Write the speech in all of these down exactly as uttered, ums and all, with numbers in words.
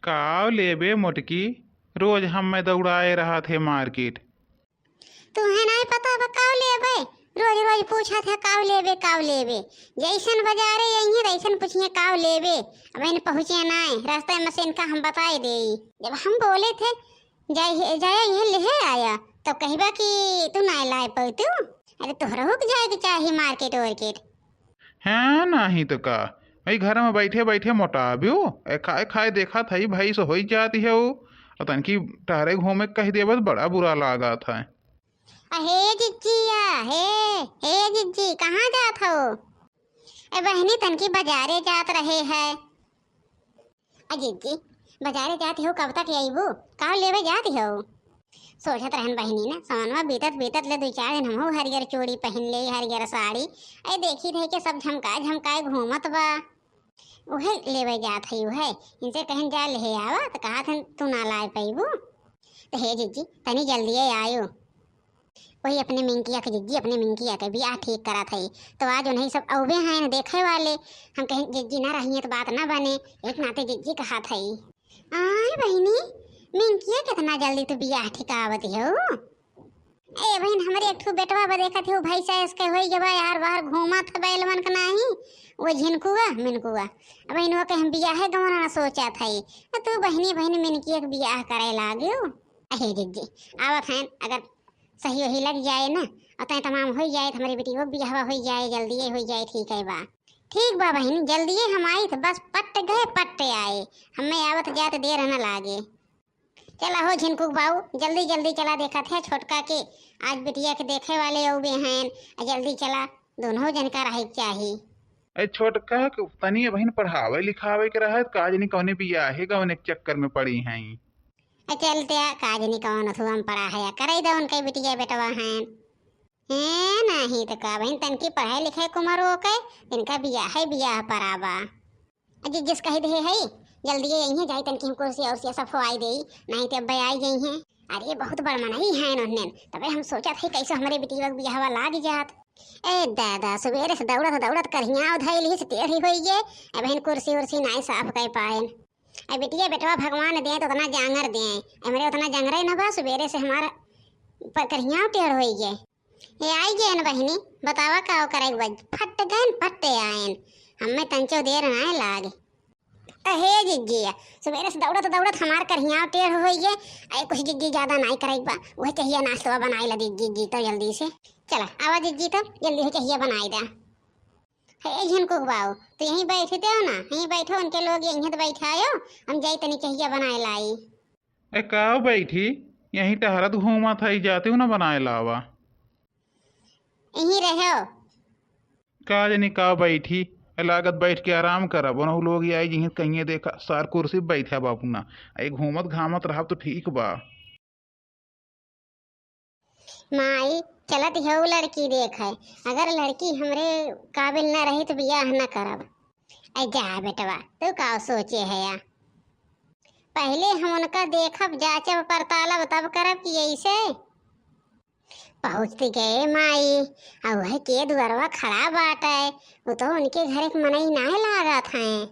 काव लेबे मोटकी, रोज हम्मे दौड़ाए रहत हे मार्केट। तुहे नाहीं पता बा काव लेबे? रोज रोज पूछत है काव लेबे, काव लेबे। जैसन बजारे अइहे तैसन पूछिहे काव लेबे। अब इन पहुँचे नाहीं, रास्ता में से इनका हम बताए देई। जब हम बोले थे, "जाए, जाए, ये लेहे आया," तब कहबा कि तू नाहीं लाए पउतू। अरे तोहरहू के जाए के चाही मार्केट वार्केट। हैं, नाहीं तो का, ई घर में बैठे बैठे मोटाबियो। ए, खाए खाए देखत हई, भैंस होई जात हऊ, और तनकी टहरे घूमे के कह देबे त बड़ा बुरा लागत है। अहे जिज्जिया, हे, हे जिज्जी, कहाँ जात हो? ए बहिनी, तनकी बाजारे जात रहे है। अ जिज्जी, बाजारे जात हो, कब तक अइबू? का लेवे जात हो? सोचत रहन बहिनी ना, सवनवा बीतत बीतत ले दुइ चार दिन हमहू हरियर चूड़ी पहिन लेई, हरियर साड़ी। ए देखी रही के सब झमकाए झमकाए घूमत बा। उहे लेवे जात हई, उहे। इनसे कहिन जा लेहे आवा, त कहत हन तू ना लाए पइबू। त हे जिज्जी, तनी जल्दिए आयो। वही अपने मिंकिया के जिज्जी, अपने मिंकिया के बियाह ठीक करत हई। तो आज उन्हीं सब अउबे हैं देखे वाले। हम कहिन जिज्जी ना रहिए त बात ना बने। एक नाते जिज्जी कहत हई। आय बहिनी, मिंकिया केतना जल्दी तू बियाह ठिकावत हऊ। ए बहिन, हमरे एक ठो बेटवा बा देखत हऊ, भैंसा इसके होई गवा यार, बाहर घूमत है बैलवन के नाहीं। वो झिनकुआ, मिनकुआ। अब बहिन वो के हम बियाहे गवना ना सोचत हई। आ तू बहिनी, बहिन मिनकिया के बियाह करे लागियो। अहे जिज्जी, आवत हैं, अगर सही वही लग जाए ना, और तय तमाम होई जाए, त हमरे बेटियो के बियाहवा होई जाए, जल्दिए होई जाए, ठीक है बा। ठीक बा बहिनी, जल्दिए हम आई त बस पट गए, पट आए, हमें आवत जात देर न लागे। चला हो झिनकू के बाऊ, जल्दी जल्दी चला, देखत है छोटका के आज बिटिया के देखे वाले अउबे हैं, आ जल्दी चला, दोनों जन का रहे के चाही। ए छोटका के तनी बहिन पढ़ावे लिखावे के रहे, का जनी कौने बियाहे गवने के चक्कर में पड़ी हैं। ए चलते आ, का जनी कौन अथुआ में पड़ा है, करे दो उनके बिटिया बेटवा हैं। ए, नाहीं त का बहिन, तनकी पढ़ाई लिखाई के उमर होके, इनका बियाहे बियाह पड़ा बा। अजी जिस कही दे है, जल्दी यहीं जाई, तनकी हम कुर्सी उर्सी सब होवाई देई, नाहीं त अब्बे आई गई हैं। अरे बहुत बड़ मनई हैं उन्हन, तबे हम सोचत है कैसे हमरे बिटिया के बियाहवा लाग जात। ए दादा, सुबेरे से दौड़त दौड़त करिया धइल ही से टेढ़ी होई गे, अब बहिन कुर्सी उर्सी नाहीं साफ कर पाएन। ए बिटिया बेटवा भगवान दे तो उतना जांगर दे, हमरे उतना जांगरे न बा, सुबेरे से हमार प-, करिया टेढ़ होई गे। ए आई गए न बहिनी, बतावा का करे के बा, फट गए न, फट आएन, हमें तंचो देर नाहीं लागे। अहे जिज्जिया, सुबेरे से दौड़त दौड़त हमार करिया टेढ़ होई गे, ए कुछ जिज्जी ज्यादा नाहीं करे के बा, वह चाहिए नाश्तवा बनाए ला जिज्जी तो जल्दी से। चला, आवा जिज्जी तो जल्दी से चाहिए बनाए दा। हे झिनकू के बाऊ, तो यहीं बैठते हो ना, यहीं बैठो, उनके लोग यहीं तो बैठायो, हम जाई तनी चाहिए बनाए लाई। ए, का बैठी? यहीं टहरत घूमत हई, जाते हो ना बनाए लावा। यहीं रहो। का जनी का बैठी? ए, लागत बैठ के आराम करब। ओनहु लोग आई जिहित कहिए देखा, सार कुर्सी पे बैठा बाबू ना। ए, घूमत घामत रहब तो ठीक बा। माई, चलत हो लड़की देखे। अगर लड़की हमरे काबिल न रही तो बियाह न करब। ए, जा बेटवा, तू का सोचे है या? पहिले हम उनका देखब, जाँचब, पड़तालब, तब करब कि ऐसे? पहुँचती गए माई, आ वह के दुआरवा खड़ा बाटे, वो तो उनके घरे के मनई नाहीं लागत हैं।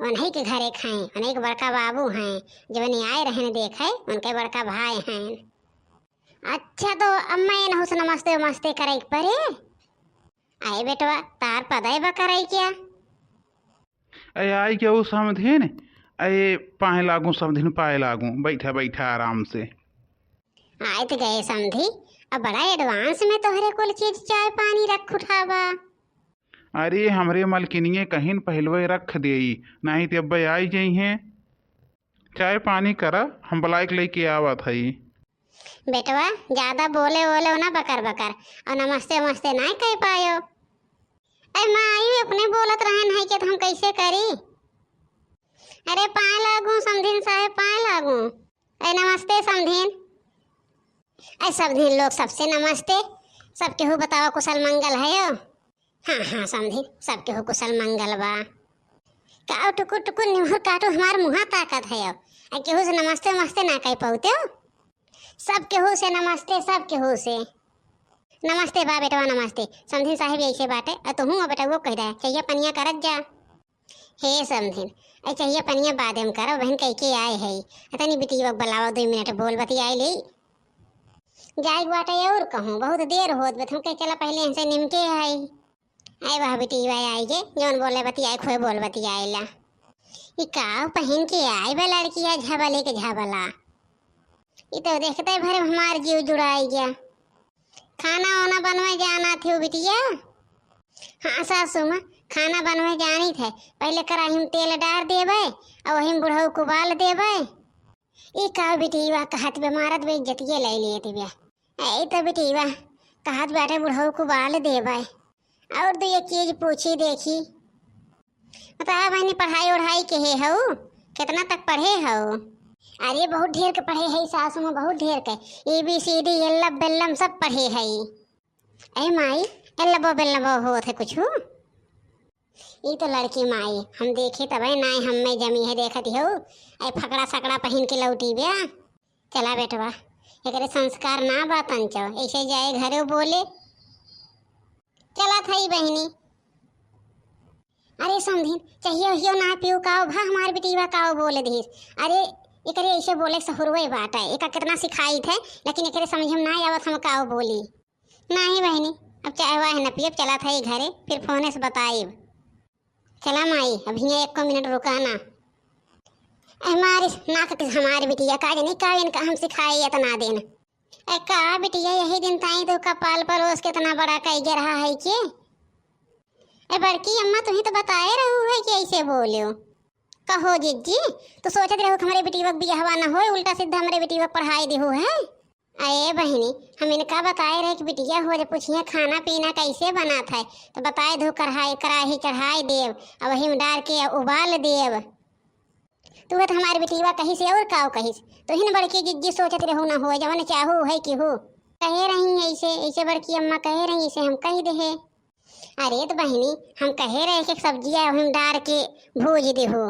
उन्हीं के घरे के हैं, उन्हीं के बड़का बाबू हैं, जवनी आए रहन देखे, उनके बड़का भाई हैं। अच्छा, तो अम्मा ये नहुस नमस्ते उमस्ते करे के परे? आए बेटवा, तार पदय बा करे क्या? ए, आई के ऊ समधिन, ए, पाए लागू समधिन, पाए लागू, बैठा, बैठा आराम से। आए तो गए समधी, अब बड़ा advance में तोहरे कुल चीज चाय पानी रख उठावा। अरे, हमरे मलकिनिये कहिन पहिलवे रख देई, नाहीं ते अब्बे आई जइहें। चाय पानी करा, हम बुलाए के लेके आवत हई। बेटवा, ज्यादा बोले ओले ना बकर बकर, और नमस्ते वमस्ते नाहीं कह पायो। ए माई, अपने बोलत रहन है कि तो हम कैसे करी? अरे पाए लागू समधिन साहेब, पाए लागू। ए नमस्ते समधिन। ए समधिन लोग सबसे नमस्ते। सब केहू बतावा कुशल मंगल है हो? हाँ, हाँ समधिन, सब केहू कुशल मंगल बा। काउ टुकुर टुकुर निहुर काटू हमार मुँहा ताकत है हो? ए केहू से नमस्ते वमस्ते ना कह पाउते हो? सब केहू से नमस्ते, सब केहू से। नमस्ते बा बेटवा, नमस्ते। समधिन साहेब ऐसे बाटे, आ तुहूँ आ बेटवो कह दे, चहिया पनिया करत जा। हे समधिन, ऐसे ही पनिया बादे में करब, बहिन कह के आए है। तनी बिटिया के बुलावा, दो मिनट बोल बतियाए ले। जाए के बाटे और कहूँ, बहुत देर होत बा, हम कहे चला पहले इनसे निमके है। आए वाह बिटिया आई गे, जौन बोले बतियाए, खोए बोल बतियाए ला। ई का पहिन के आई बा लड़किया, झबले के झबला। ई तो देखते भर हमार जीव जुड़ाई गया। खाना वाना बनवे जाना थे बिटिया? हाँ सासू माँ, खाना बनवे जानी थे। पहले कढ़ाई में तेल डार देबे, और वही में बुढ़ऊ को उबाल देबे। ई का बिटिया कहत बे, मारत बे, इज्जतिये ले लिए बे। ए तो बिटिया कहत बाटे, बुढ़ऊ को उबाल देबे। और दो एक चीज पूछी देखी। बता बहनी, पढ़ाई ओढ़ाई के है हऊ? कितना तक पढ़े हऊ? अरे बहुत ढेर के पढ़े है सासू माँ, बहुत ढेर के। ए बी सी डी, एल्लम बेल्लम सब पढ़े है। ए माई, एल्लबो बेल्लबो होत है कुछ? ई तो लड़की माई, हम देखे तबे नाई हम्मे जमी है, देखत हो। ए फकड़ा सकड़ा पहिन के लौटी बे। चला बेटवा, एकरे संस्कार ना बा तंचो, ऐसे जाए घरे बोले। चला थई बहिनी। अरे समधिन, चाहिए हियो ना पियो काओ भा हमार बिटिया काओ बोल दिस। अरे एकरे ऐसे बोले सहुरवे बाटे, एका कितना सिखाई थे, लेकिन एकरे समझ में ना आवत हम काओ बोली। नहीं बहिनी, अब चाय वाय न पियब, चला थई घरे, फिर फोने से बताइब। चला माई, अब हियाँ एको मिनट रुका ना। ए मारी नाक के हमारी बिटिया, का जानी का इनका हम सिखाए इतना दिन। ए का बिटिया, यही दिन ताई तो का पाल परोस के इतना बड़ा कई गे रहा है के? ए बड़की अम्मा, तुही तो बताए रहू है कि ऐसे बोल्यो। कहो जिज्जी, तू सोचत रहू कि हमरे बिटिया के बियाहवा न होए, उल्टा सीधा हमरे बिटिया के पढ़ाई देहू है। अरे बहिनी, हम इनका बताए रहे कि बिटिया हो जब पूछिए खाना पीना कैसे बनात है, तो बताए दू कढ़ाई, कढ़ाई चढ़ाई देब, और वही में डार के उबाल देब। तू तो हमारे बिटिया कहिस और काव कहिस, तो हिन बड़की जिज्जी सोचत रहू ना हो, जवन चाहू है कि हो। कहे रही ऐसे, ऐसे बड़की अम्मा कहे रही, ऐसे हम कह दे है। अरे तो बहिनी, हम कहे रहे कि सब्जिया वही में डार के भूज देहू।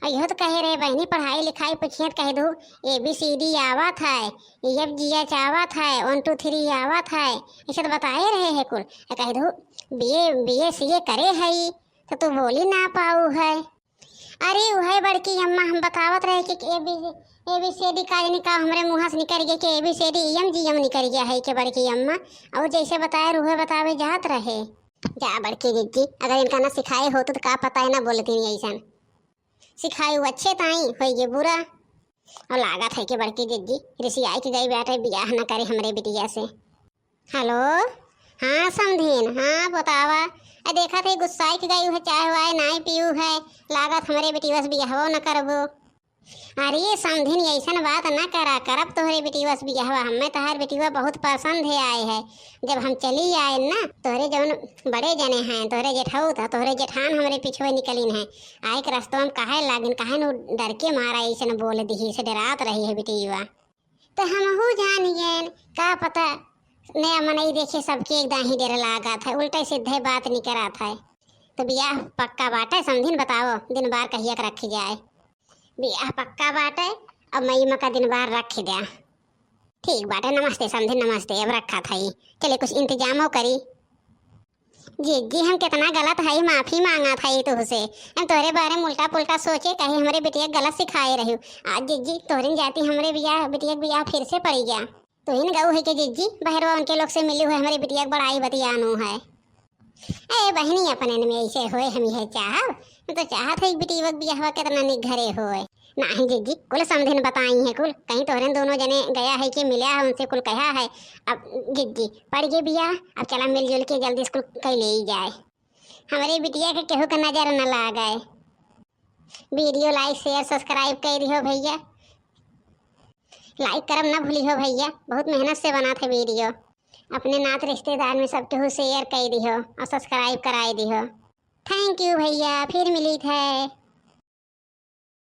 और यह तो कहे रहे बहिनी, पढ़ाई लिखाई पूछिए तो कह दू, ए बी सी डी आवत है, एफ जी एच आवत है, वन टू थ्री आवत है, ऐसे तो बताए रहे है कुल। आ कह दू बी ए, बी ए सी ए करे है, तो तू बोली ना पाऊ है। अरे उहे बड़की अम्मा, हम बतावत रहे कि A B, A B C D का जानी का हमरे मुँह से निकल गया कि A B C D E M G M निकल गया है कि बड़की अम्मा। और जैसे बताए रहे उहे बतावे जात रहे। जा बड़की जिज्जी, अगर इनका ना सिखाए होत तो का पता है ना बोलती नहीं ऐसन। सिखाए वो अच्छे ताई, होई गे बुरा। और लागत है कि बड़की जिज्जी रिसियाई के गई बाटे, बियाह ना करे हमरे बिटिया से। हेलो, हाँ समधिन, हाँ बतावा। ए देखत है गुस्साई के गई है, चाय वाय नाई पीऊ है, लागत हमरे बिटिया से बियाहवो न करबो। अरे समधिन, ऐसन बात ना करा, करब तोहरे बिटिया से बियाहवा, हमें तोहर बिटिया बहुत पसंद है आए है। जब हम चली आए ना, तोहरे जौन बड़े जने हैं, तोहरे जेठऊ था, तोहरे जेठान हमरे पिछुए निकलिन है, आए के रस्तवा में काहे लागिन, काहे नु डर के मारा ऐसन बोल दिही से डरात रही है बिटिया। तो हमहू जान गएन, का पता नया मनई देखे सबके एक दाही डेर लागत है, उल्टे सीधे बात निकरत है। तो बियाह पक्का बाटे समधिन, बताओ दिन बार कहिया के रखी जाए? बियाह पक्का बाटे, अब मई में का दिन बार रखी द्या। ठीक बाटे, नमस्ते समधिन, नमस्ते, अब रखा था ही। चले कुछ इंतजामो करी। जिज्जी, हम कितना गलत हई, माफी मांगा था ये तुहसे। हम तोहरे बारे में उल्टा पुल्टा सोचे, कहे हमरे बिटिया के गलत सिखाए रही। आज जिज्जी, तोहरे जाती हमरे बियाह, बिटिया के बियाह फिर से पड़ गया। तो इन गऊ है के जिज्जी, बहरवा उनके लोग से मिली हुए हमरे बिटिया के बड़ाई बतियानू है। ए बहिनी, अपने में ऐसे होए हम यह चाहब, हम तो चाहत है कि बिटिया के बियाहवा कितना निक घरे होए। नाही जिज्जी, कुल समधिन बताई है कुल, कहीं तोहरे दोनों जने गया है कि मिला है उनसे कुल कहा है। अब जिज्जी, पड़ गए बियाह, अब चला मिलजुल के जल्दी स्कूल कई ले ही जाए। हमरे बिटिया के केहू के नजर न लागे। वीडियो like, share, subscribe कर दिहो भैया। Like करब न भूलिहो भैया, बहुत मेहनत से बनात है वीडियो। अपने नात रिश्तेदार में सब केहू share कर दिहो और subscribe कराए दिहो। Thank you भैया, फिर मिली थे।